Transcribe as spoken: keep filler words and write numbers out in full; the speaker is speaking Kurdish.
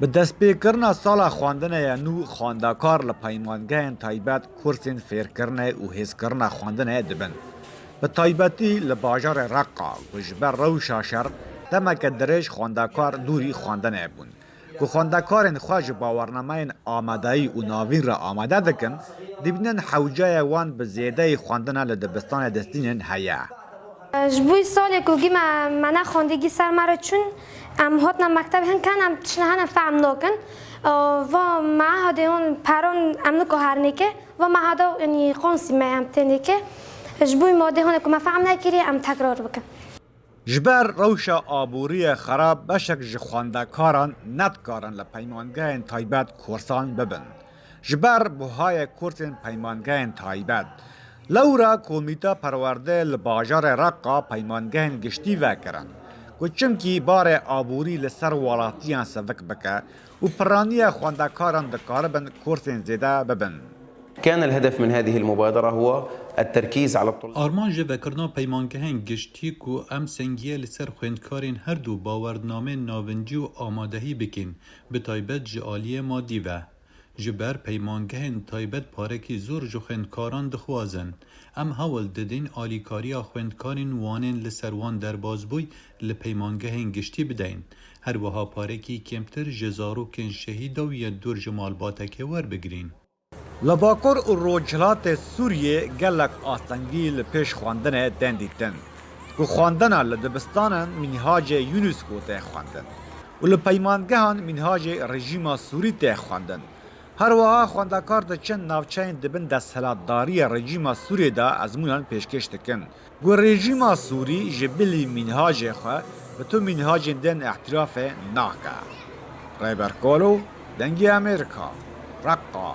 Bi destpêkirina sala xwendinê ya nû, xwendekar li peymangehên taybet kursên fêrkirinê û hêzkirina xwendinê dibin. Bi taybetî li bajarê Reqa, ku ji ber rewşa şer demeke dirêj xwendekar dûrî xwendinê bûn, ku xwendekarên xwe ji bawernameyên amadeyî û navîn re amade dikin, dibînin hewceyê wan bi zêdeyî xwendina li dibistanê distînin heye. Ji bo salê ku gî me, me nexwendî, gî ser me re çûn, em hatina mekteb, hin ken em tiştine hene fehm nakin. Va me hadê hon peron em niko hernêke, va me hada, yanî, qonsî me em tênêke. Ji bo madê hone ku me fehm nekiriye, em tekrar bikin. Ji ber rewşa aboriyê xerab, beşek ji xwendekaran nedikarin li peymangehên taybet kursan bibin. Ji ber buhayê kursên peymangehên taybet. Lewra Komîta Perwerdê li bajarê Reqa peymangehên giştî vekirin, ku çimkî barê aborî li ser welatiyan sivik bike û piraniya xwendekaran dikaribin kursên zêde bibin. كان الهدف من هذه المبادرة هو التركيز على الطلاب. Armanc ji vekirina peymangehên giştî ku em sengiyê li ser xwendkarên her du bawernameyên navincî û amadehî bikin, bi taybet ji aliyê madî ve. Ji ber peymangehên taybet parekî zor ji xwendkaran dixwazin. Em hewl didin alîkariya xwendkarên wanên li ser wan derbas bûy li peymangehên giştî bideyn. Her wiha parekî kêmtir ji zarokên şehîda û yên dûr ji malbatekê werbigirîn. Li Bakur û Rojhilatê Sûriyê gelek astengî li pêş xwendinê tên dîtin, ku xwendina li dibistanan mînhacê UNESCO tê xwendin û li peymangehan mînhacê rejîma Sûrî tê xwendin. Her wiha xwendekar diçin navçeyên di bin desthilatdariyê rejîma Sûriyê de ezmûnan pêşkêş dikin, ku rejîma Sûrî ji bilî mînhacê xwe bi tu mînhacên din îtirafê nake. Rêber Kolo, Dengê Amerîka, Reqa.